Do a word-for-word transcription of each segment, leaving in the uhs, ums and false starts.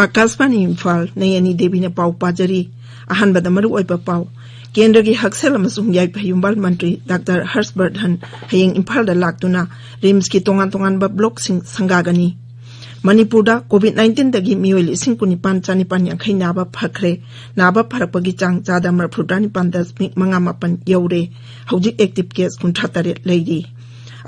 ꯑꯥꯀꯥꯁꯕꯥꯅꯤ ꯏꯝꯐꯥꯜ, ꯅꯌꯅꯤ ꯗꯦꯕꯤꯅ ꯄꯥꯎ ꯄꯥꯖꯔꯤ꯫ ꯑꯍꯥꯟꯕꯗ ꯃꯔꯨꯑꯣꯏꯕ ꯄꯥꯎ꯫ ꯀꯦꯟꯗ꯭ꯔꯒꯤ ꯍꯛꯁꯦꯜ ꯑꯃꯁꯨꯡ ꯌꯥꯏꯐ ꯌꯨꯝꯕꯥꯜ ꯃꯟꯇ꯭ꯔꯤ ꯗꯥꯛꯇꯔ ꯍꯔꯁ ꯕꯔꯙꯟ ꯍꯌꯦꯡ ꯏꯝꯐꯥꯜꯗ ꯂꯥꯛꯇꯨꯅ ꯔꯤꯝꯁꯀꯤ ꯇꯣꯉꯥꯟ ꯇꯣꯉꯥꯟꯕ ꯕ꯭ꯂꯣꯛꯁꯤꯡ ꯁꯪꯒꯥꯒꯅꯤ꯫ ꯃꯅꯤꯄꯨꯔꯗ ꯀꯣꯚꯤꯗ ꯅꯥꯏꯟꯇꯤꯟꯗꯒꯤ ꯃꯤꯑꯣꯏ ꯂꯤꯁꯤꯡ ꯀꯨꯟꯅꯤꯄꯥꯟ ꯆꯥꯅꯤꯄꯥꯟ ꯌꯥꯡꯈꯩ ꯅꯥꯕ ꯐꯈ꯭ꯔꯦ꯫ ꯅꯥꯕ ꯐꯔꯛꯄꯒꯤ ꯆꯥꯡ ꯆꯥꯗ ꯃꯔꯤꯐꯨꯇꯔꯥ ꯅꯤꯄꯥꯟ ꯗꯁꯃꯤꯛ ꯃꯉꯥ ꯃꯥꯄꯟ ꯌꯧꯔꯦ꯫ ꯍꯧꯖꯤꯛ ꯑꯦꯛꯇꯤꯚ ꯀꯦꯁ ꯀꯨꯟꯊ꯭ꯔꯥ ꯇꯔꯦꯠ ꯂꯩꯔꯤ꯫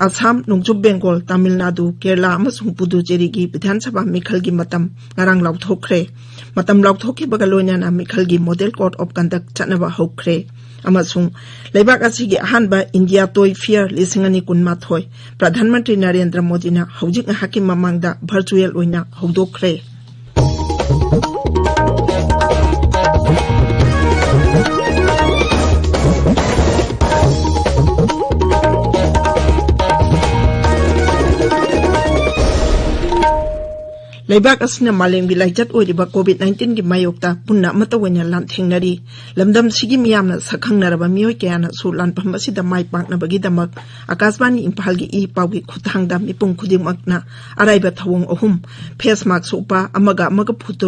ꯑꯁꯥꯝ, ꯅꯣꯡꯆꯨꯞ ꯕꯦꯡꯒꯣꯜ, ꯇꯥꯃꯤꯜ ꯅꯥꯗꯨ, ꯀꯦꯔꯂꯥ ꯑꯃꯁꯨꯡ ꯄꯨꯗꯨꯆꯦꯔꯤꯒꯤ ꯕꯤꯙꯥꯟ ꯁꯚꯥ ꯃꯤꯈꯜꯒꯤ ꯃꯇꯝ ꯉꯔꯥꯡ ꯂꯥꯎꯊꯣꯛꯈ꯭ꯔꯦ꯫ ꯃꯇꯝ ꯂꯥꯎꯊꯣꯛꯈꯤꯕꯒ ꯂꯣꯏꯅꯅ ꯃꯤꯈꯜꯒꯤ ꯃꯣꯗꯦꯜ ꯀꯣꯗ ꯑꯣꯐ ꯀꯟꯗꯛ ꯆꯠꯅꯕ ꯍꯧꯈ꯭ꯔꯦ꯫ ꯑꯃꯁꯨꯡ ꯂꯩꯕꯥꯛ ꯑꯁꯤꯒꯤ ꯑꯍꯥꯟꯕ ꯏꯟꯗꯤꯌꯥ ꯇꯣꯏ ꯐꯤꯌꯔ ꯂꯤꯁꯤꯡ ꯑꯅꯤ ꯀꯨꯟꯃꯥꯊꯣꯏ ꯄ꯭ꯔꯙꯥꯟ ꯃꯟꯇ꯭ꯔꯤ ꯅꯔꯦꯟꯗ꯭ꯔ ꯃꯣꯗꯤꯅ ꯍꯧꯖꯤꯛ ꯉꯥꯏꯍꯥꯛꯀꯤ ꯃꯃꯥꯡꯗ ꯚꯔꯆꯨꯑꯦꯜ ꯑꯣꯏꯅ ꯍꯧꯗꯣꯛꯈ꯭ꯔꯦ꯫ ꯂꯩꯕꯥꯛ ꯑꯁꯤꯅ ꯃꯥꯂꯦꯝꯒꯤ ꯂꯥꯏꯆꯠ ꯑꯣꯏꯔꯤꯕ ꯀꯣꯚꯤꯗ ꯅꯥꯏꯟꯇꯤꯟꯒꯤ ꯃꯥꯌꯣꯛꯇ ꯄꯨꯟꯅ ꯑꯃꯠꯇ ꯑꯣꯏꯅ ꯂꯥꯟꯊꯦꯡꯅꯔꯤ꯫ ꯂꯝꯗꯝꯁꯤꯒꯤ ꯃꯤꯌꯥꯝꯅ ꯁꯛꯈꯪꯅꯔꯕ ꯃꯤꯑꯣꯏ ꯀꯌꯥꯅꯁꯨ ꯂꯥꯟꯐꯝ ꯑꯁꯤꯗ ꯃꯥꯏ ꯄꯥꯛꯅꯕꯒꯤꯗꯃꯛ ꯑꯥꯀꯥꯁꯕꯥꯅꯤ ꯏꯝꯐꯥꯜꯒꯤ ꯏ ꯄꯥꯎꯒꯤ ꯈꯨꯠꯊꯥꯡꯗ ꯃꯤꯄꯨꯝ ꯈꯨꯗꯤꯡꯃꯛꯅ ꯑꯔꯥꯏꯕ ꯊꯧꯑꯣꯡ ꯑꯍꯨꯝ: ꯐꯦꯁ ꯃꯥꯛꯁ ꯎꯞꯄ, ꯑꯃꯒ ꯑꯃꯒ ꯐꯨꯠ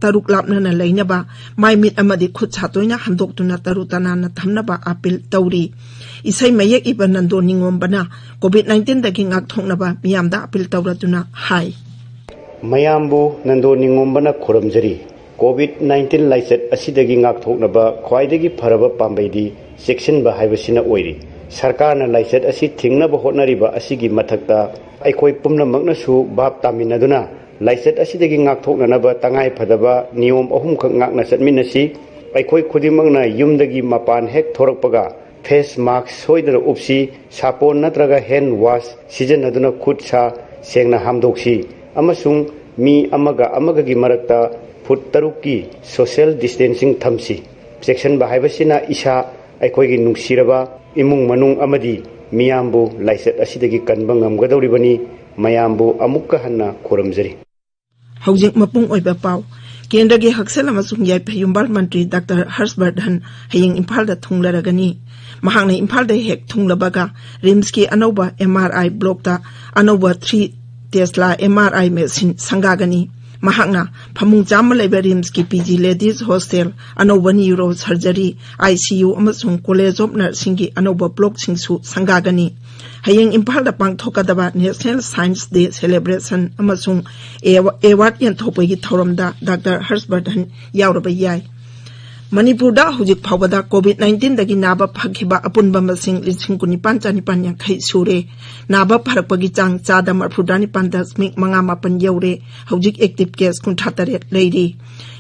ꯇꯔꯨꯛ ꯂꯥꯞꯅꯅ ꯂꯩꯅꯕ, ꯃꯥꯏ ꯃꯤꯠ ꯑꯃꯗꯤ ꯈꯨꯠ ꯁꯥ ꯇꯣꯏꯅ ꯍꯥꯝꯗꯣꯛꯇꯨꯅ ꯇꯔꯨ ꯇꯅꯥꯟꯅ ꯊꯝꯅꯕ ꯑꯥꯄꯤꯜ ꯇꯧꯔꯤ꯫ ꯏꯁꯩ ꯃꯌꯦꯛ ꯏꯕ ꯅꯟꯗꯣ ꯅꯤꯉꯣꯝꯕꯅ ꯀꯣꯚꯤꯗ ꯅꯥꯏꯟꯇꯤꯟꯗꯒꯤ ꯉꯥꯛꯊꯣꯛꯅꯕ ꯃꯤꯌꯥꯝꯗ ꯑꯥꯄꯤꯜ ꯇꯧꯔꯗꯨꯅ ꯍꯥꯏ꯫ ꯃꯌꯥꯝꯕꯨ ꯅꯟꯗꯣ ꯅꯤꯉꯣꯝꯕꯅ ꯈꯨꯔꯨꯝꯖꯔꯤ꯫ ꯀꯣꯚꯤꯗ ꯅꯥꯏꯟꯇꯤꯟ ꯂꯥꯏꯆꯠ ꯑꯁꯤꯗꯒꯤ ꯉꯥꯛꯊꯣꯛꯅꯕ ꯈ꯭ꯋꯥꯏꯗꯒꯤ ꯐꯔꯕ ꯄꯥꯝꯕꯩꯗꯤ ꯆꯦꯛꯁꯤꯟꯕ ꯍꯥꯏꯕꯁꯤꯅ ꯑꯣꯏꯔꯤ꯫ ꯁꯔꯀꯥꯔꯅ ꯂꯥꯏꯆꯠ ꯑꯁꯤ ꯊꯤꯡꯅꯕ ꯍꯣꯠꯅꯔꯤꯕ ꯑꯁꯤꯒꯤ ꯃꯊꯛꯇ, ꯑꯩꯈꯣꯏ ꯄꯨꯝꯅꯃꯛꯅꯁꯨ ꯚꯥꯞ ꯇꯥꯃꯤꯟꯅꯗꯨꯅ ꯂꯥꯏꯆꯠ ꯑꯁꯤꯗꯒꯤ ꯉꯥꯛꯊꯣꯛꯅꯅꯕ ꯇꯉꯥꯏ ꯐꯗꯕ ꯅꯤꯌꯣꯝ ꯑꯍꯨꯝꯈꯛ ꯉꯥꯛꯅ ꯆꯠꯃꯤꯟꯅꯁꯤ꯫ ꯑꯩꯈꯣꯏ ꯈꯨꯗꯤꯡꯃꯛꯅ ꯌꯨꯝꯗꯒꯤ ꯃꯄꯥꯟ ꯍꯦꯛ ꯊꯣꯔꯛꯄꯒ ꯐꯦꯁ ꯃꯥꯛꯁ ꯁꯣꯏꯗꯅ ꯎꯞꯁꯤ, ꯁꯥꯄꯣꯟ ꯅꯠꯇ꯭ꯔꯒ ꯍꯦꯟ ꯋꯥꯁ ꯁꯤꯖꯤꯟꯅꯗꯨꯅ ꯈꯨꯠ ꯁꯥ ꯁꯦꯡꯅ ꯍꯥꯝꯗꯣꯛꯁꯤ, ꯑꯃꯁꯨꯡ ꯃꯤ ꯑꯃꯒ ꯑꯃꯒꯒꯤ ꯃꯔꯛꯇ ꯐꯨꯠ ꯇꯔꯨꯛꯀꯤ ꯁꯣꯁꯤꯌꯦꯜ ꯗꯤꯁꯇꯦꯟꯁꯤꯡ ꯊꯝꯁꯤ꯫ ꯆꯦꯛꯁꯤꯟꯕ ꯍꯥꯏꯕꯁꯤꯅ ꯏꯁꯥ, ꯑꯩꯈꯣꯏꯒꯤ ꯅꯨꯡꯁꯤꯔꯕ ꯏꯃꯨꯡ ꯃꯅꯨꯡ ꯑꯃꯗꯤ ꯃꯤꯌꯥꯝꯕꯨ ꯂꯥꯏꯆꯠ ꯑꯁꯤꯗꯒꯤ ꯀꯟꯕ ꯉꯝꯒꯗꯧꯔꯤꯕꯅꯤ꯫ ꯃꯌꯥꯝꯕꯨ ꯑꯃꯨꯛꯀ ꯍꯟꯅ ꯈꯨꯔꯨꯝꯖꯔꯤ꯫ ꯍꯧꯖꯤꯛ ꯃꯄꯨꯡ ꯑꯣꯏꯕ ꯄꯥꯎ꯫ ꯀꯦꯟꯗ꯭ꯔꯒꯤ ꯍꯛꯁꯦꯜ ꯑꯃꯁꯨꯡ ꯌꯥꯏꯐ ꯌꯨꯝꯕꯥꯜ ꯃꯟꯇ꯭ꯔꯤ ꯗꯥꯛꯇꯔ ꯍꯔꯁ ꯕꯔꯙꯟ ꯍꯌꯦꯡ ꯏꯝꯐꯥꯜꯗ ꯊꯨꯡꯂꯔꯒꯅꯤ꯫ ꯃꯍꯥꯛꯅ ꯏꯝꯐꯥꯜꯗ ꯍꯦꯛ ꯊꯨꯡꯂꯕꯒ ꯔꯤꯝꯁꯀꯤ ꯑꯅꯧꯕ ꯑꯦꯝ ꯑꯥꯔ ꯑꯥꯏ ꯕ꯭ꯂꯣꯛꯇ ꯑꯅꯧꯕ three Tesla M R I machine ꯁꯪꯒꯥꯒꯅꯤ꯫ ꯃꯍꯥꯛꯅ ꯐꯃꯨꯡ ꯆꯥꯝꯃ ꯂꯩꯕ ꯔꯤꯝꯁꯀꯤ ꯄꯤ ꯖꯤ ꯂꯦꯗꯤꯁ ꯍꯣꯁꯇꯦꯜ, ꯑꯅꯧꯕ neuro surgery, I C U ꯑꯃꯁꯨꯡ ꯀꯣꯂꯦꯖ ꯑꯣꯐ ꯅꯔꯁꯤꯡꯒꯤ ꯑꯅꯧꯕ ꯕ꯭ꯂꯣꯛꯁꯤꯡꯁꯨ ꯁꯪꯒꯥꯒꯅꯤ꯫ ꯍꯌꯦꯡ ꯏꯝꯐꯥꯜꯗ ꯄꯥꯡꯊꯣꯛꯀꯗꯕ ꯅꯦꯁꯅꯦꯜ ꯁꯥꯏꯟꯁ ꯗꯦ ꯁꯦꯂꯦꯕ꯭ꯔꯦꯁꯟ ꯑꯃꯁꯨꯡ ꯑꯦꯋꯥ-, ꯑꯦꯋꯥꯔꯗ ꯌꯦꯟꯊꯣꯛꯄꯒꯤ ꯊꯧꯔꯝꯗ ꯗꯥꯛꯇꯔ ꯍꯔꯁ ꯕꯔꯙꯟ ꯌꯥꯎꯔꯕ ꯌꯥꯏ꯫ ꯃꯅꯤꯄꯨꯔꯗ ꯍꯧꯖꯤꯛ ꯐꯥꯎꯕꯗ ꯀꯣꯚꯤꯗ ꯅꯥꯏꯟꯇꯤꯟꯗꯒꯤ ꯅꯥꯕ ꯐꯈꯤꯕ ꯑꯄꯨꯟꯕ ꯃꯁꯤꯡ ꯂꯤꯁꯤꯡ ꯀꯨꯟꯅꯤꯄꯥꯟ ꯆꯥꯅꯤꯄꯥꯟ ꯌꯥꯡꯈꯩ ꯁꯨꯔꯦ꯫ ꯅꯥꯕ ꯐꯔꯛꯄꯒꯤ ꯆꯥꯡ ꯆꯥꯗ ꯃꯔꯐꯨꯇꯔꯥ ꯅꯤꯄꯥꯟ ꯗꯁꯃꯤꯛ ꯃꯉꯥ ꯃꯥꯄꯟ ꯌꯧꯔꯦ꯫ ꯍꯧꯖꯤꯛ ꯑꯦꯛꯇꯤꯚ ꯀꯦꯁ ꯀꯨꯟꯊ꯭ꯔꯥ ꯇꯔꯦꯠ ꯂꯩꯔꯤ꯫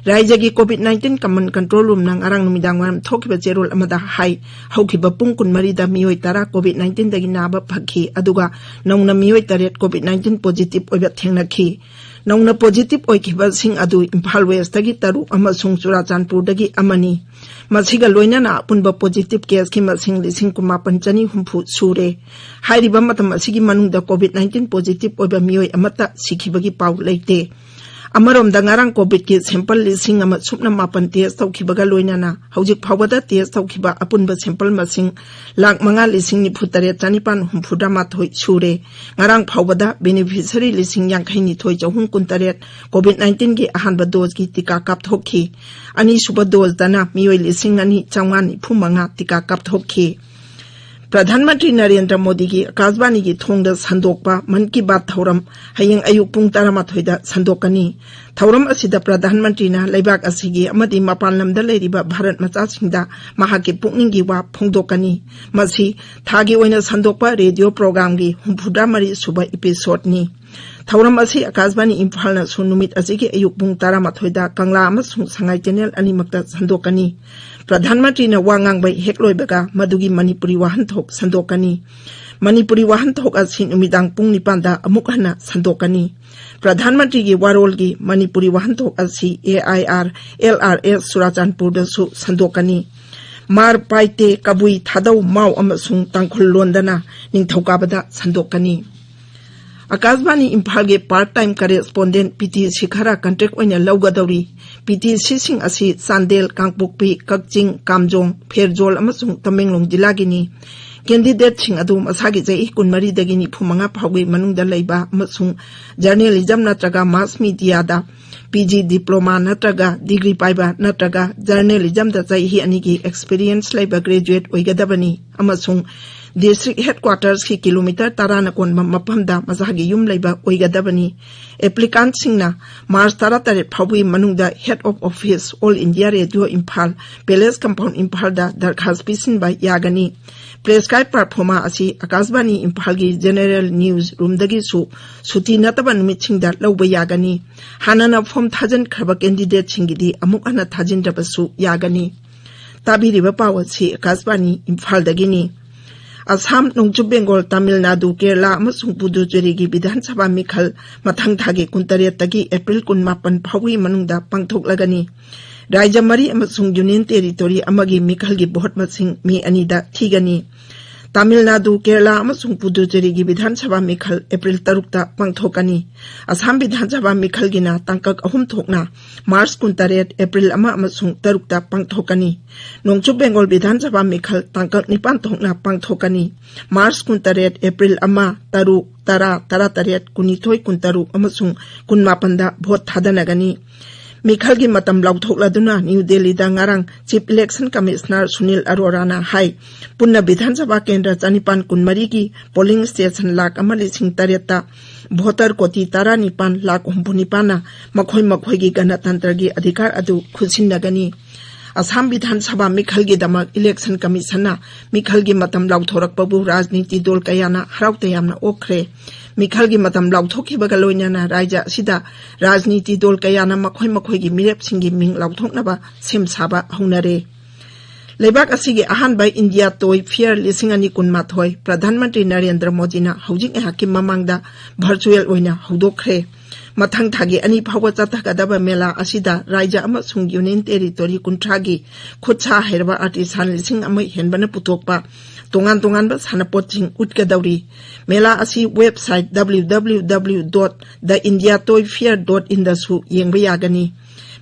ꯔꯥꯏꯖ꯭ꯌꯒꯤ ꯀꯣꯚꯤꯗ ꯅꯥꯏꯟꯇꯤꯟ ꯀꯃꯟ ꯀꯟꯇ꯭ꯔꯣꯜ ꯔꯨꯝꯅ ꯉꯔꯥꯡ ꯅꯨꯃꯤꯗꯥꯡ ꯋꯥꯏꯔꯝ ꯊꯣꯛꯈꯤꯕ ꯆꯦꯔꯣꯜ ꯑꯃꯗ ꯍꯥꯏ, ꯍꯧꯈꯤꯕ ꯄꯨꯡ ꯀꯨꯟꯃꯔꯤꯗ ꯃꯤꯑꯣꯏ ꯇꯔꯥ ꯀꯣꯚꯤꯗ ꯅꯥꯏꯟꯇꯤꯟꯗꯒꯤ ꯅꯥꯕ ꯐꯈꯤ, ꯑꯗꯨꯒ ꯅꯧꯅ ꯃꯤꯑꯣꯏ ꯇꯔꯦꯠ ꯀꯣꯚꯤꯗ ꯅꯥꯏꯟꯇꯤꯟ ꯄꯣꯖꯤꯇꯤꯚ ꯑꯣꯏꯕ ꯊꯦꯡꯅꯈꯤ꯫ ꯅꯧꯅ ꯄꯣꯖꯤꯇꯤꯚ ꯑꯣꯏꯈꯤꯕꯁꯤꯡ ꯑꯗꯨ ꯏꯝꯐꯥꯜ ꯋꯦꯁꯇꯒꯤ ꯇꯔꯨꯛ ꯑꯃꯁꯨꯡ ꯆꯨꯔꯥꯆꯥꯟꯄꯨꯔꯗꯒꯤ ꯑꯃꯅꯤ꯫ ꯃꯁꯤꯒ ꯂꯣꯏꯅꯅ ꯑꯄꯨꯟꯕ ꯄꯣꯖꯤꯇꯤꯚ ꯀꯦꯁꯀꯤ ꯃꯁꯤꯡ ꯂꯤꯁꯤꯡ ꯀꯨꯟꯃꯥꯄꯟ ꯆꯅꯤ ꯍꯨꯝꯐꯨ ꯁꯨꯔꯦ꯫ ꯍꯥꯏꯔꯤꯕ ꯃꯇꯝ ꯑꯁꯤꯒꯤ ꯃꯅꯨꯡꯗ ꯀꯣꯚꯤꯗ ꯅꯥꯏꯟꯇꯤꯟ ꯄꯣꯖꯤꯇꯤꯚ ꯑꯣꯏꯕ ꯃꯤꯑꯣꯏ ꯑꯃꯠꯇ ꯁꯤꯈꯤꯕꯒꯤ ꯄꯥꯎ ꯂꯩꯇꯦ꯫ ꯑꯃꯔꯣꯝꯗ, ꯉꯔꯥꯡ ꯀꯣꯚꯤꯗꯀꯤ ꯁꯦꯝꯄꯜ ꯂꯤꯁꯤꯡ ꯑꯃ ꯁꯨꯞꯅ ꯃꯥꯄꯟ ꯇꯦꯁ ꯇꯧꯈꯤꯕꯒ ꯂꯣꯏꯅꯅ ꯍꯧꯖꯤꯛ ꯐꯥꯎꯕꯗ ꯇꯦꯁ ꯇꯧꯈꯤꯕ ꯑꯄꯨꯟꯕ ꯁꯦꯝꯄꯜ ꯃꯁꯤꯡ ꯂꯥꯈ ꯃꯉꯥ ꯂꯤꯁꯤꯡ ꯅꯤꯐꯨ ꯇꯔꯦꯠ ꯆꯥꯅꯤꯄꯥꯟ ꯍꯨꯝꯐꯨꯇꯔꯥ ꯃꯥꯊꯣꯏ ꯁꯨꯔꯦ꯫ ꯉꯔꯥꯡ ꯐꯥꯎꯕꯗ ꯕꯦꯅꯤꯐꯤꯁꯔꯤ ꯂꯤꯁꯤꯡ ꯌꯥꯡꯈꯩ ꯅꯤꯊꯣꯏ ꯆꯍꯨꯝ ꯀꯨꯟꯇꯔꯦꯠ ꯀꯣꯚꯤꯗ ꯅꯥꯏꯟꯇꯤꯟꯒꯤ ꯑꯍꯥꯟꯕ ꯗꯣꯖꯀꯤ ꯇꯤꯀꯥ ꯀꯥꯞꯊꯣꯛꯈꯤ꯫ ꯑꯅꯤꯁꯨꯕ ꯗꯣꯖꯇꯅ ꯃꯤꯑꯣꯏ ꯂꯤꯁꯤꯡ ꯑꯅꯤ ꯆꯥꯝꯃꯉꯥ ꯅꯤꯐꯨ ꯃꯉꯥ ꯇꯤꯀꯥ ꯀꯥꯞꯊꯣꯛꯈꯤ꯫ ꯄ꯭ꯔꯙꯥꯟ ꯃꯟꯇ꯭ꯔꯤ ꯅꯔꯦꯟꯗ꯭ꯔ ꯃꯣꯗꯤꯒꯤ ꯑꯀꯥꯁꯕꯥꯅꯤꯒꯤ ꯊꯣꯡꯗ ꯁꯟꯗꯣꯛꯄ ꯃꯟ ꯀꯤ ꯕꯥꯠ ꯊꯧꯔꯝ ꯍꯌꯦꯡ ꯑꯌꯨꯛ ꯄꯨꯡ ꯇꯔꯥꯃꯥꯊꯣꯏꯗ ꯁꯟꯗꯣꯛꯀꯅꯤ꯫ ꯊꯧꯔꯝ ꯑꯁꯤꯗ ꯄ꯭ꯔꯙꯥꯟ ꯃꯟꯇ꯭ꯔꯤꯅ ꯂꯩꯕꯥꯛ ꯑꯁꯤꯒꯤ ꯑꯃꯗꯤ ꯃꯄꯥꯟ ꯂꯝꯗ ꯂꯩꯔꯤꯕ ꯚꯥꯔꯠ ꯃꯆꯥꯁꯤꯡꯗ ꯃꯍꯥꯛꯀꯤ ꯄꯨꯛꯅꯤꯡꯒꯤ ꯋꯥ ꯐꯣꯡꯗꯣꯛꯀꯅꯤ꯫ ꯃꯁꯤ ꯊꯥꯒꯤ ꯑꯣꯏꯅ ꯁꯟꯗꯣꯛꯄ ꯔꯦꯗꯤꯑꯣ ꯄ꯭ꯔꯣꯒ꯭ꯔꯥꯝꯒꯤ ꯍꯨꯝꯐꯨꯇꯔꯥ ꯃꯔꯤ ꯁꯨꯕ ꯏꯄꯤꯁꯣꯗꯅꯤ꯫ ꯊꯧꯔꯝ ꯑꯁꯤ ꯑꯀꯥꯁꯕꯥꯅꯤ ꯏꯝꯐꯥꯜꯅꯁꯨ ꯅꯨꯃꯤꯠ ꯑꯁꯤꯒꯤ ꯑꯌꯨꯛ ꯄꯨꯡ ꯇꯔꯥꯃꯥꯊꯣꯏꯗ ꯀꯪꯂꯥ ꯑꯃꯁꯨꯡ ꯁꯉꯥꯏ ꯆꯦꯅꯦꯜ ꯑꯅꯤꯃꯛꯇ ꯁꯟꯗꯣꯛꯀꯅꯤ꯫ ꯄ꯭ꯔꯙꯥꯟ ꯃꯟꯇ꯭ꯔꯤꯅ ꯋꯥ ꯉꯥꯡꯕ ꯍꯦꯛ ꯂꯣꯏꯕꯒ ꯃꯗꯨꯒꯤ ꯃꯅꯤꯄꯨꯔꯤ ꯋꯥꯍꯟꯊꯣꯛ ꯁꯟꯗꯣꯛꯀꯅꯤ꯫ ꯃꯅꯤꯄꯨꯔꯤ ꯋꯥꯍꯟꯊꯣꯛ ꯑꯁꯤ ꯅꯨꯃꯤꯗꯥꯡ ꯄꯨꯡ ꯅꯤꯄꯥꯟꯗ ꯑꯃꯨꯛ ꯍꯟꯅ ꯁꯟꯗꯣꯛꯀꯅꯤ꯫ ꯄ꯭ꯔꯙꯥꯟ ꯃꯟꯇ꯭ꯔꯤꯒꯤ ꯋꯥꯔꯣꯜꯒꯤ ꯃꯅꯤꯄꯨꯔꯤ ꯋꯥꯍꯟꯊꯣꯛ ꯑꯁꯤ A I R, L R S ꯆꯨꯔꯥꯆꯥꯟꯄꯨꯔꯗꯁꯨ ꯁꯟꯗꯣꯛꯀꯅꯤ꯫ ꯃꯥꯔ, ꯄꯥꯏꯇꯦ, ꯀꯕꯨꯏ, ꯊꯥꯗꯧ, ꯃꯥꯎ ꯑꯃꯁꯨꯡ ꯇꯥꯡꯈꯨꯜ ꯂꯣꯟꯗꯅ ꯅꯤꯡꯊꯧꯀꯥꯕꯗ ꯁꯟꯗꯣꯛꯀꯅꯤ꯫ ꯑꯀꯥꯁꯕꯥꯅꯤ ꯏꯝꯐꯥꯜꯒꯤ part time correspondent P T ꯁꯤꯈꯔꯥ ꯀꯟꯇ꯭ꯔꯦꯛ ꯑꯣꯏꯅ ꯂꯧꯒꯗꯧꯔꯤ꯫ ꯄꯤ ꯇꯤ ꯁꯤꯁꯤꯡ ꯑꯁꯤ ꯆꯥꯟꯗꯦꯜ, ꯀꯥꯡꯄꯣꯛꯄꯤ, ꯀꯛꯆꯤꯡ, ꯀꯥꯝꯖꯣꯡ, ꯐꯦꯔꯖꯣꯜ ꯑꯃꯁꯨꯡ ꯇꯃꯦꯡꯂꯣꯡ ꯖꯤꯂꯥꯒꯤꯅꯤ꯫ ꯀꯦꯟꯗꯤꯗꯦꯠꯁꯤꯡ ꯑꯗꯨ ꯃꯁꯥꯒꯤ ꯆꯍꯤ ꯀꯨꯟꯃꯔꯤꯗꯒꯤ ꯅꯤꯐꯨꯃꯉꯥ ꯐꯥꯎꯒꯤ ꯃꯅꯨꯡꯗ ꯂꯩꯕ ꯑꯃꯁꯨꯡ ꯖꯔꯅꯦꯂꯤꯖꯝ ꯅꯠꯇ꯭ꯔꯒ ꯃꯥꯁ ꯃꯤꯗꯤꯌꯥꯗ ꯄꯤ ꯖꯤ ꯗꯤꯄ꯭ꯂꯣꯃꯥ ꯅꯠꯇ꯭ꯔꯒ ꯗꯤꯒ꯭ꯔꯤ ꯄꯥꯏꯕ ꯅꯠꯇ꯭ꯔꯒ ꯖꯔꯅꯦꯂꯤꯖꯝꯗ ꯆꯍꯤ ꯑꯅꯤꯒꯤ ꯑꯦꯛꯁꯄꯤꯔꯤꯌꯦꯟꯁ ꯂꯩꯕ ꯒ꯭ꯔꯦꯖꯨꯑꯦꯠ ꯑꯣꯏꯒꯗꯕꯅꯤ ꯑꯃꯁꯨꯡ ꯗꯤꯁꯇ꯭ꯔꯤꯛ ꯍꯦꯗꯀ꯭ꯋꯥꯇꯔꯁꯀꯤ ꯀꯤꯂꯣꯃꯤꯇꯔ ꯇꯔꯥꯅ ꯀꯣꯟꯕ ꯃꯐꯝꯗ ꯃꯁꯥꯒꯤ ꯌꯨꯝ ꯂꯩꯕ ꯑꯣꯏꯒꯗꯕꯅꯤ꯫ ꯑꯦꯄ꯭ꯂꯤꯀꯥꯟꯠꯁꯤꯡꯅ ꯃꯥꯔꯆ ꯇꯔꯥꯇꯔꯦꯠ ꯐꯥꯎꯕꯒꯤ ꯃꯅꯨꯡꯗ Head of Office, All India Radio Imphal, Palace Compound, ꯏꯝꯐꯥꯜꯗ ꯗꯔꯈꯥꯁ ꯄꯤꯁꯤꯟꯕ ꯌꯥꯒꯅꯤ꯫ ꯄ꯭ꯔꯦꯁ ꯀꯥꯏ ꯄ꯭ꯔꯐꯣꯃꯥ ꯑꯁꯤ ꯑꯀꯥꯁꯕꯥꯅꯤ ꯏꯝꯐꯥꯜꯒꯤ ꯖꯦꯅꯦꯔꯦꯜ ꯅ꯭ꯌꯨꯁ ꯔꯨꯝꯗꯒꯤꯁꯨ ꯁꯨꯇꯤ ꯅꯠꯇꯕ ꯅꯨꯃꯤꯠꯁꯤꯡꯗ ꯂꯧꯕ ꯌꯥꯒꯅꯤ꯫ ꯍꯥꯟꯅꯅ ꯐꯣꯝ ꯊꯥꯖꯤꯟꯈ꯭ꯔꯕ ꯀꯦꯟꯗꯤꯗꯦꯠꯁꯤꯡꯒꯤꯗꯤ ꯑꯃꯨꯛ ꯍꯟꯅ ꯊꯥꯖꯤꯟꯗ꯭ꯔꯕꯁꯨ ꯌꯥꯒꯅꯤ꯫ ꯇꯥꯕꯤꯔꯤꯕ ꯄꯥꯎ ꯑꯁꯤ ꯑꯀꯥꯁꯕꯥꯅꯤ ꯏꯝꯐꯥꯜꯗꯒꯤꯅꯤ꯫ ꯑꯁꯥꯝ, ꯅꯣꯡꯆꯨꯞ ꯕꯦꯡꯒꯣꯜ, ꯇꯥꯃꯤꯜ ꯅꯥꯗꯨ, ꯀꯦꯔꯂꯥ ꯑꯃꯁꯨꯡ ꯄꯨꯗꯨꯆꯦꯔꯤꯒꯤ ꯕꯤꯙꯥꯟ ꯁꯚꯥ ꯃꯤꯈꯜ ꯃꯊꯪ ꯊꯥꯒꯤ ꯀꯨꯟꯇꯔꯦꯠꯇꯒꯤ ꯑꯦꯄ꯭ꯔꯤꯜ ꯀꯨꯟꯃꯥꯄꯟ ꯐꯥꯎꯒꯤ ꯃꯅꯨꯡꯗ ꯄꯥꯡꯊꯣꯛꯂꯒꯅꯤ꯫ ꯔꯥꯖ꯭ꯌ ꯃꯔꯤ ꯑꯃꯁꯨꯡ ꯌꯨꯅꯤꯌꯟ ꯇꯦꯔꯤꯇꯣꯔꯤ ꯑꯃꯒꯤ ꯃꯤꯈꯜꯒꯤ ꯚꯣꯠ ꯃꯁꯤꯡ ꯃꯤ ꯑꯅꯤꯗ ꯊꯤꯒꯅꯤ꯫ ꯇꯥꯃꯤꯜ ꯅꯥꯗꯨ, ꯀꯦꯔꯂꯥ ꯑꯃꯁꯨꯡ ꯄꯨꯗꯨꯆꯦꯔꯤꯒꯤ ꯕꯤꯙꯥꯟ ꯁꯚꯥ ꯃꯤꯈꯜ ꯑꯦꯄ꯭ꯔꯤꯜ ꯇꯔꯨꯛꯇ ꯄꯥꯡꯊꯣꯛꯀꯅꯤ꯫ ꯑꯁꯥꯝ ꯕꯤꯙꯥꯟ ꯁꯚꯥ ꯃꯤꯈꯜꯒꯤꯅ ꯇꯥꯡꯀꯛ ꯑꯍꯨꯝ ꯊꯣꯛꯅ ꯃꯥꯔꯆ ꯀꯨꯟꯇꯔꯦꯠ, ꯑꯦꯄ꯭ꯔꯤꯜ ꯑꯃ ꯑꯃꯁꯨꯡ ꯇꯔꯨꯛꯇ ꯄꯥꯡꯊꯣꯛꯀꯅꯤ꯫ ꯅꯣꯡꯆꯨꯞ ꯕꯦꯡꯒꯣꯜ ꯕꯤꯙꯥꯟ ꯁꯚꯥ ꯃꯤꯈꯜ ꯇꯥꯡꯀꯛ ꯅꯤꯄꯥꯟ ꯊꯣꯛꯅ ꯄꯥꯡꯊꯣꯛꯀꯅꯤ꯫ ꯃꯥꯔꯆ ꯀꯨꯟꯇꯔꯦꯠ, ꯑꯦꯄ꯭ꯔꯤꯜ ꯑꯃ, ꯇꯔꯨꯛ, ꯇꯔꯥ, ꯇꯔꯥꯇꯔꯦꯠ, ꯀꯨꯟꯅꯤꯊꯣꯏ, ꯀꯨꯟꯇꯔꯨꯛ ꯑꯃꯁꯨꯡ ꯀꯨꯟꯃꯥꯄꯟꯗ ꯚꯣꯠ ꯊꯥꯗꯅꯒꯅꯤ꯫ ꯃꯤꯈꯜꯒꯤ ꯃꯇꯝ ꯂꯥꯎꯊꯣꯛꯂꯗꯨꯅ ꯅ꯭ꯌꯨ ꯗꯦꯜꯂꯤꯗ ꯉꯔꯥꯡ ꯆꯤꯐ ꯏꯂꯦꯛꯁꯟ ꯀꯃꯤꯁꯅꯔ ꯁꯨꯅꯤꯜ ꯑꯔꯣꯔꯥꯅ ꯍꯥꯏ, ꯄꯨꯟꯅ ꯕꯤꯙꯥꯟ ꯁꯚꯥ ꯀꯦꯟꯗ꯭ꯔ ꯆꯅꯤꯄꯥꯟ ꯀꯨꯟꯃꯔꯤꯒꯤ ꯄꯣꯂꯤꯡ ꯁ꯭ꯇꯦꯁꯟ ꯂꯥꯈ ꯑꯃ ꯂꯤꯁꯤꯡ ꯇꯔꯦꯠꯇ ꯚꯣꯇꯔ ꯀꯣꯇꯤ ꯇꯔꯥꯅꯤꯄꯥꯟ ꯂꯥꯈ ꯍꯨꯝꯐꯨꯅꯤꯄꯥꯟꯅ ꯃꯈꯣꯏ ꯃꯈꯣꯏꯒꯤ ꯒꯅꯇꯟꯇ꯭ꯔꯒꯤ ꯑꯙꯤꯀꯥꯔ ꯑꯗꯨ ꯈꯨꯠꯁꯤꯟꯅꯒꯅꯤ꯫ ꯑꯁꯥꯝ ꯕꯤꯙꯥꯟ ꯁꯚꯥ ꯃꯤꯈꯜꯒꯤꯗꯃꯛ ꯏꯂꯦꯛꯁꯟ ꯀꯃꯤꯁꯟꯅ ꯃꯤꯈꯜꯒꯤ ꯃꯇꯝ ꯂꯥꯎꯊꯣꯔꯛꯄꯕꯨ ꯔꯥꯖꯅꯤꯇꯤ ꯗꯣꯜ ꯀꯌꯥꯅ ꯍꯔꯥꯎ ꯇꯌꯥꯝꯅ ꯑꯣꯛꯈ꯭ꯔꯦ꯫ ꯃꯤꯈꯜꯒꯤ ꯃꯇꯝ ꯂꯥꯎꯊꯣꯛꯈꯤꯕꯒ ꯂꯣꯏꯅꯅ ꯔꯥꯖ꯭ꯌ ꯑꯁꯤꯗ ꯔꯥꯖꯅꯤꯇꯤ ꯗꯣꯜ ꯀꯌꯥꯅ ꯃꯈꯣꯏ ꯃꯈꯣꯏꯒꯤ ꯃꯤꯔꯦꯞꯁꯤꯡꯒꯤ ꯃꯤꯡ ꯂꯥꯎꯊꯣꯛꯅꯕ ꯁꯦꯝ ꯁꯥꯕ ꯍꯧꯅꯔꯦ꯫ ꯂꯩꯕꯥꯛ ꯑꯁꯤꯒꯤ ꯑꯍꯥꯟꯕ ꯏꯟꯗꯤꯌꯥ ꯇꯣꯏ ꯐꯤꯌꯔ ꯂꯤꯁꯤꯡ ꯑꯅꯤ ꯀꯨꯟꯃꯥꯊꯣꯏ ꯄ꯭ꯔꯙꯥꯟ ꯃꯟꯇ꯭ꯔꯤ ꯅꯔꯦꯟꯗ꯭ꯔ ꯃꯣꯗꯤꯅ ꯍꯧꯖꯤꯛ ꯉꯥꯏꯍꯥꯛꯀꯤ ꯃꯃꯥꯡꯗ ꯚꯔꯆꯨꯑꯦꯜ ꯑꯣꯏꯅ ꯍꯧꯗꯣꯛꯈ꯭ꯔꯦ꯫ ꯃꯊꯪ ꯊꯥꯒꯤ ꯑꯅꯤ ꯐꯥꯎꯕ ꯆꯠꯊꯒꯗꯕ ꯃꯦꯂꯥ ꯑꯁꯤꯗ ꯔꯥꯖ꯭ꯌ ꯑꯃꯁꯨꯡ ꯌꯨꯅꯤꯌꯟ ꯇꯦꯔꯤꯇꯣꯔꯤ ꯀꯨꯟꯊ꯭ꯔꯥꯒꯤ ꯈꯨꯠꯁꯥ ꯍꯩꯔꯕ ꯑꯥꯔꯇꯤꯁꯥꯟ ꯂꯤꯁꯤꯡ ꯑꯃ ꯍꯦꯟꯕꯅ ꯄꯨꯊꯣꯛꯄ ꯇꯣꯉꯥꯟ ꯇꯣꯉꯥꯟꯕ ꯁꯥꯟꯅꯄꯣꯠꯁꯤꯡ ꯎꯠꯀꯗꯧꯔꯤ꯫ ꯃꯦꯂꯥ ꯑꯁꯤ website W W W dot the India Toy Fair dot in ꯗꯁꯨ ꯌꯦꯡꯕ ꯌꯥꯒꯅꯤ꯫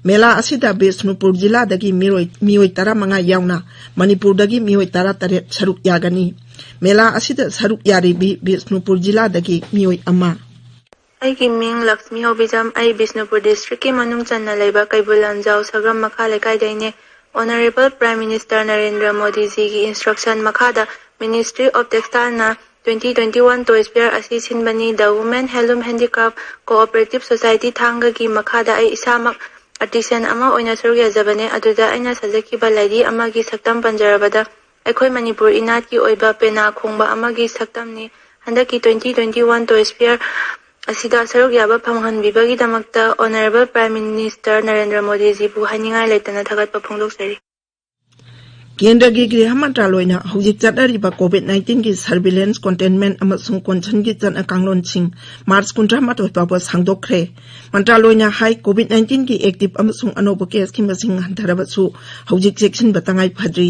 ꯃꯦꯂꯥ ꯑꯁꯤꯗ ꯕꯤꯁꯅꯨꯄꯨꯔ ꯖꯤꯂꯥꯗꯒꯤ ꯃꯤꯑꯣꯏ, ꯃꯤꯑꯣꯏ ꯇꯔꯥꯃꯉꯥ ꯌꯥꯎꯅ ꯃꯅꯤꯄꯨꯔꯗꯒꯤ ꯃꯤꯑꯣꯏ ꯇꯔꯥꯇꯔꯦꯠ ꯁꯔꯨꯛ ꯌꯥꯒꯅꯤ꯫ ꯃꯦꯂꯥ ꯑꯁꯤꯗ ꯁꯔꯨꯛ ꯌꯥꯔꯤꯕꯤ ꯕꯤꯁꯅꯨꯄꯨꯔ ꯖꯤꯂꯥꯗꯒꯤ ꯃꯤꯑꯣꯏ ꯑꯃ꯫ ꯑꯩꯒꯤ ꯃꯤꯡ ꯂꯛꯁꯃꯤ ꯍꯣꯕꯤꯖꯝ꯫ ꯑꯩ ꯕꯤꯁꯅꯨꯄꯨꯔ ꯗꯤꯁꯇ꯭ꯔꯤꯛꯀꯤ ꯃꯅꯨꯡ ꯆꯟꯅ ꯂꯩꯕ ꯀꯩꯕꯨꯜ ꯂꯝꯖꯥꯎ ꯁꯒ꯭ꯔꯝ ꯃꯈꯥ ꯂꯩꯀꯥꯏꯗꯩꯅꯦ꯫ ꯑꯣꯅꯔꯦꯕꯜ ꯄ꯭ꯔꯥꯏꯝ ꯃꯤꯅꯤꯁꯇꯔ ꯅꯔꯦꯟꯗ꯭ꯔ ꯃꯣꯗꯤꯖꯤꯒꯤ ꯏꯟꯁꯇ꯭ꯔꯛꯁꯟ ꯃꯈꯥꯗ ꯃꯤꯅꯤꯁꯇ꯭ꯔꯤ ꯑꯣꯐ ꯇꯦꯛꯁꯇꯥꯏꯜꯅ twenty twenty one toys fair ꯑꯁꯤ ꯁꯤꯟꯕꯅꯤ꯫ The women Henlum handicraft cooperative society ꯊꯥꯡꯒꯒꯤ ꯃꯈꯥꯗ ꯑꯩ ꯏꯁꯥꯃꯛ ꯑꯥꯔꯇꯤꯁꯥꯟ ꯑꯃ ꯑꯣꯏꯅ ꯁꯔꯨꯛ ꯌꯥꯖꯕꯅꯦ꯫ ꯑꯗꯨꯗ ꯑꯩꯅ ꯁꯥꯖꯈꯤꯕ ꯂꯥꯏꯔꯤ ꯑꯃꯒꯤ ꯁꯛꯇꯝ ꯄꯟꯖꯔꯕꯗ, ꯑꯩꯈꯣꯏ ꯃꯅꯤꯄꯨꯔ ꯏꯅꯥꯠꯀꯤ ꯑꯣꯏꯕ ꯄꯦꯅꯥ ꯈꯣꯡꯕ ꯑꯃꯒꯤ ꯁꯛꯇꯝꯅꯤ꯫ ꯍꯟꯗꯛꯀꯤ twenty twenty one toys fear ꯑꯁꯤꯗ ꯁꯔꯨꯛ ꯌꯥꯕ ꯐꯪꯍꯟꯕꯤꯕꯒꯤꯗꯃꯛꯇ ꯑꯣꯅꯔꯦꯕꯜ ꯄ꯭ꯔꯥꯏꯝ ꯃꯤꯅꯤꯁꯇꯔ ꯅꯔꯦꯟꯗ꯭ꯔ ꯃꯣꯗꯤꯖꯤꯕꯨ ꯍꯥꯏꯅꯤꯡꯉꯥꯏ ꯂꯩꯇꯅ ꯊꯥꯒꯠꯄ ꯐꯣꯡꯗꯣꯛꯆꯔꯤ꯫ ꯀꯦꯟꯗ꯭ꯔꯒꯤ ꯒ꯭ꯔꯤꯍ ꯃꯟꯇ꯭ꯔꯥꯂꯣꯏꯅ ꯍꯧꯖꯤꯛ ꯆꯠꯅꯔꯤꯕ ꯀꯣꯚꯤꯗ ꯅꯥꯏꯟꯇꯤꯟꯒꯤ ꯁꯔꯚꯤꯂꯦꯟꯁ, ꯀꯣꯟꯇꯦꯟꯃꯦꯟ ꯑꯃꯁꯨꯡ ꯀꯣꯟꯁꯟꯒꯤ ꯆꯠꯅ ꯀꯥꯡꯂꯣꯟꯁꯤꯡ ꯃꯥꯔꯆ ꯀꯨꯟꯊ꯭ꯔꯥ ꯃꯥꯊꯣꯏ ꯐꯥꯎꯕ ꯁꯥꯡꯗꯣꯛꯈ꯭ꯔꯦ꯫ ꯃꯟꯇ꯭ꯔꯥꯂꯣꯏꯅ ꯍꯥꯏ, ꯀꯣꯚꯤꯗ ꯅꯥꯏꯟꯇꯤꯟꯒꯤ ꯑꯦꯛꯇꯤꯚ ꯑꯃꯁꯨꯡ ꯑꯅꯧꯕ ꯀꯦꯁꯀꯤ ꯃꯁꯤꯡ ꯍꯟꯊꯔꯕꯁꯨ ꯍꯧꯖꯤꯛ ꯆꯦꯛꯁꯤꯟꯕ ꯇꯉꯥꯏ ꯐꯗ꯭ꯔꯤ꯫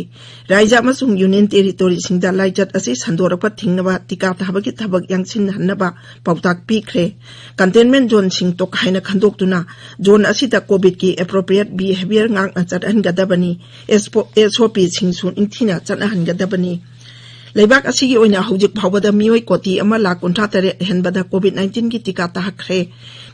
ꯔꯥꯏꯖ꯭ꯌ ꯑꯃꯁꯨꯡ ꯌꯨꯅꯤꯌꯟ ꯇꯦꯔꯤꯇꯣꯔꯤꯁꯤꯡꯗ ꯂꯥꯏꯆꯠ ꯑꯁꯤ ꯁꯟꯗꯣꯔꯛꯄ ꯊꯤꯡꯅꯕ ꯇꯤꯀꯥ ꯊꯥꯕꯒꯤ ꯊꯕꯛ ꯌꯥꯡꯁꯤꯟꯍꯟꯅꯕ ꯄꯥꯎꯇꯥꯛ ꯄꯤꯈ꯭ꯔꯦ꯫ ꯀꯟꯇꯦꯟꯃꯦꯟ ꯖꯣꯟꯁꯤꯡ ꯇꯣꯈꯥꯏꯅ ꯈꯟꯗꯣꯛꯇꯨꯅ ꯖꯣꯟ ꯑꯁꯤꯗ ꯀꯣꯚꯤꯗꯀꯤ ꯑꯦꯄ꯭ꯔꯣꯄ꯭ꯔꯤꯌꯦꯠ ꯕꯤꯍꯦꯕꯤꯌꯔ ꯉꯥꯛꯅ ꯆꯠꯍꯟꯒꯗꯕꯅꯤ꯫ ꯑꯦꯁꯑꯣꯄꯤꯁꯤꯡꯁꯨ ꯅꯤꯡꯊꯤꯅ ꯆꯠꯅꯍꯟꯒꯗꯕꯅꯤ꯫ ꯂꯩꯕꯥꯛ ꯑꯁꯤꯒꯤ ꯑꯣꯏꯅ ꯍꯧꯖꯤꯛ ꯐꯥꯎꯕꯗ ꯃꯤꯑꯣꯏ ꯀꯣꯇꯤ ꯑꯃ ꯂꯥꯈ ꯀꯨꯟꯊ꯭ꯔꯥ ꯇꯔꯦꯠ ꯍꯦꯟꯕꯗ ꯀꯣꯚꯤꯗ ꯅꯥꯏꯟꯇꯤꯟꯒꯤ ꯇꯤꯀꯥ ꯊꯥꯈ꯭ꯔꯦ꯫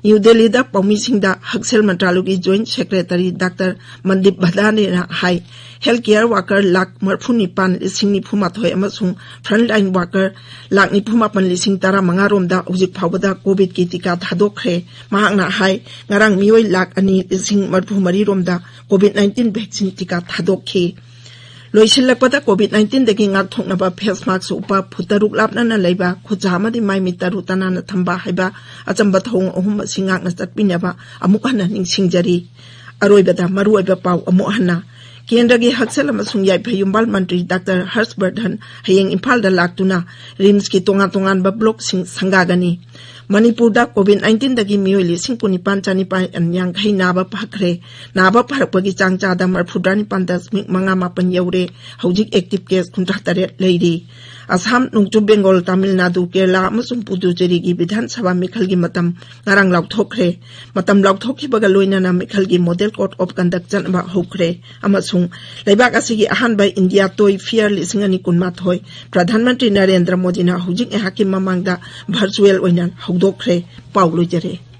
ꯅ꯭ꯌꯨ ꯗꯦꯜꯂꯤꯗ ꯄꯥꯎꯃꯤꯁꯤꯡꯗ ꯍꯛꯁꯦꯜ ꯃꯟꯇ꯭ꯔꯥꯂꯌꯒꯤ ꯖꯣꯏꯟꯠ ꯁꯦꯀ꯭ꯔꯦꯇꯔꯤ ꯗꯥꯛꯇꯔ ꯃꯟꯗꯤꯞ ꯚꯗꯥꯅꯦꯅ ꯍꯥꯏ, ꯍꯦꯜꯊ ꯀꯦꯌꯔ ꯋꯥꯀꯔ ꯂꯥꯈ ꯃꯔꯤꯐꯨ ꯅꯤꯄꯥꯟ ꯂꯤꯁꯤꯡ ꯅꯤꯐꯨ ꯃꯥꯊꯣꯏ ꯑꯃꯁꯨꯡ ꯐ꯭ꯔꯟꯠꯂꯥꯏꯟ ꯋꯥꯀꯔ ꯂꯥꯈ ꯅꯤꯐꯨ ꯃꯥꯄꯟ ꯂꯤꯁꯤꯡ ꯇꯔꯥ ꯃꯉꯥ ꯔꯣꯝꯗ ꯍꯧꯖꯤꯛ ꯐꯥꯎꯕꯗ ꯀꯣꯚꯤꯗꯀꯤ ꯇꯤꯀꯥ ꯊꯥꯗꯣꯛꯈ꯭ꯔꯦ꯫ ꯃꯍꯥꯛꯅ ꯍꯥꯏ, ꯉꯔꯥꯡ ꯃꯤꯑꯣꯏ ꯂꯥꯈ ꯑꯅꯤ ꯂꯤꯁꯤꯡ ꯃꯔꯤꯐꯨ ꯃꯔꯤ ꯔꯣꯝꯗ ꯀꯣꯚꯤꯗ ꯅꯥꯏꯟꯇꯤꯟ ꯚꯦꯛꯁꯤꯟ ꯇꯤꯀꯥ ꯊꯥꯗꯣꯛꯈꯤ꯫ ꯂꯣꯏꯁꯤꯜꯂꯛꯄꯗ, ꯀꯣꯚꯤꯗ ꯅꯥꯏꯟꯇꯤꯟꯗꯒꯤ ꯉꯥꯛꯊꯣꯛꯅꯕ ꯐꯦꯁ ꯃꯥꯛꯁ ꯎꯞꯄ, ꯐꯨꯠ ꯇꯔꯨꯛ ꯂꯥꯞꯅꯅ ꯂꯩꯕ, ꯈꯨꯠꯁꯥ ꯑꯃꯗꯤ ꯃꯥꯏ ꯃꯤꯠ ꯇꯔꯨ ꯇꯅꯥꯟꯅ ꯊꯝꯕ ꯍꯥꯏꯕ ꯑꯆꯝꯕ ꯊꯧꯑꯣꯡ ꯑꯍꯨꯝ ꯑꯁꯤ ꯉꯥꯛꯅ ꯆꯠꯄꯤꯅꯕ ꯑꯃꯨꯛ ꯍꯟꯅ ꯅꯤꯡꯁꯤꯡꯖꯔꯤ꯫ ꯑꯔꯣꯏꯕꯗ ꯃꯔꯨꯑꯣꯏꯕ ꯄꯥꯎ ꯑꯃꯨꯛ ꯍꯟꯅ꯫ ꯀꯦꯟꯗ꯭ꯔꯒꯤ ꯍꯛꯁꯦꯜ ꯑꯃꯁꯨꯡ ꯌꯥꯏꯐ ꯌꯨꯝꯕꯥꯜ ꯃꯟꯇ꯭ꯔꯤ ꯗꯥꯛꯇꯔ ꯍꯔꯁ ꯕꯔꯙꯟ ꯍꯌꯦꯡ ꯏꯝꯐꯥꯜꯗ ꯂꯥꯛꯇꯨꯅ ꯔꯤꯝꯁꯀꯤ ꯇꯣꯉꯥꯟ ꯇꯣꯉꯥꯟꯕ ꯕ꯭ꯂꯣꯛꯁꯤꯡ ꯁꯪꯒꯥꯒꯅꯤ꯫ ꯃꯅꯤꯄꯨꯔꯗ ꯀꯣꯚꯤꯗ ꯅꯥꯏꯟꯇꯤꯟꯗꯒꯤ ꯃꯤꯑꯣꯏ ꯂꯤꯁꯤꯡ ꯀꯨꯟꯅꯤꯄꯥꯟ ꯆꯥꯅꯤꯄꯥꯟ ꯌꯥꯡꯈꯩ ꯅꯥꯕ ꯐꯈ꯭ꯔꯦ꯫ ꯅꯥꯕ ꯐꯔꯛꯄꯒꯤ ꯆꯥꯡ ꯆꯥꯗ ꯃꯔꯤꯐꯨꯇꯔꯥ ꯅꯤꯄꯥꯟ ꯗꯁꯃꯤꯛ ꯃꯉꯥ ꯃꯥꯄꯟ ꯌꯧꯔꯦ꯫ ꯍꯧꯖꯤꯛ ꯑꯦꯛꯇꯤꯚ ꯀꯦꯁ ꯀꯨꯟꯊ꯭ꯔꯥ ꯇꯔꯦꯠ ꯂꯩꯔꯤ꯫ ꯑꯁꯥꯝ, ꯅꯣꯡꯆꯨꯞ ꯕꯦꯡꯒꯣꯜ, ꯇꯥꯃꯤꯜ ꯅꯥꯗꯨ, ꯀꯦꯔꯂꯥ ꯑꯃꯁꯨꯡ ꯄꯨꯗꯨꯆꯦꯔꯤꯒꯤ ꯕꯤꯙꯥꯟ ꯁꯚꯥ ꯃꯤꯈꯜꯒꯤ ꯃꯇꯝ ꯉꯔꯥꯡ ꯂꯥꯎꯊꯣꯛꯈ꯭ꯔꯦ꯫ ꯃꯇꯝ ꯂꯥꯎꯊꯣꯛꯈꯤꯕꯒ ꯂꯣꯏꯅꯅ ꯃꯤꯈꯜꯒꯤ ꯃꯣꯗꯦꯜ ꯀꯣꯗ ꯑꯣꯐ ꯀꯟꯗꯛ ꯆꯠꯅꯕ ꯍꯧꯈ꯭ꯔꯦ ꯑꯃꯁꯨꯡ ꯂꯩꯕꯥꯛ ꯑꯁꯤꯒꯤ ꯑꯍꯥꯟꯕ ꯏꯟꯗꯤꯌꯥ ꯇꯣꯏ ꯐꯤꯌꯔ ꯂꯤꯁꯤꯡ ꯑꯅꯤ ꯀꯨꯟꯃꯥꯊꯣꯏ ꯄ꯭ꯔꯙꯥꯟ ꯃꯟꯇ꯭ꯔꯤ ꯅꯔꯦꯟꯗ꯭ꯔ ꯃꯣꯗꯤꯅ ꯍꯧꯖꯤꯛ ꯉꯥꯏꯍꯥꯛꯀꯤ ꯃꯃꯥꯡꯗ ꯚꯔꯆꯨꯋꯦꯜ ꯑꯣꯏꯅ ꯍꯧꯗꯣꯛꯈ꯭ꯔꯦ꯫ ꯄꯥꯎ ꯂꯣꯏꯖꯔꯦ꯫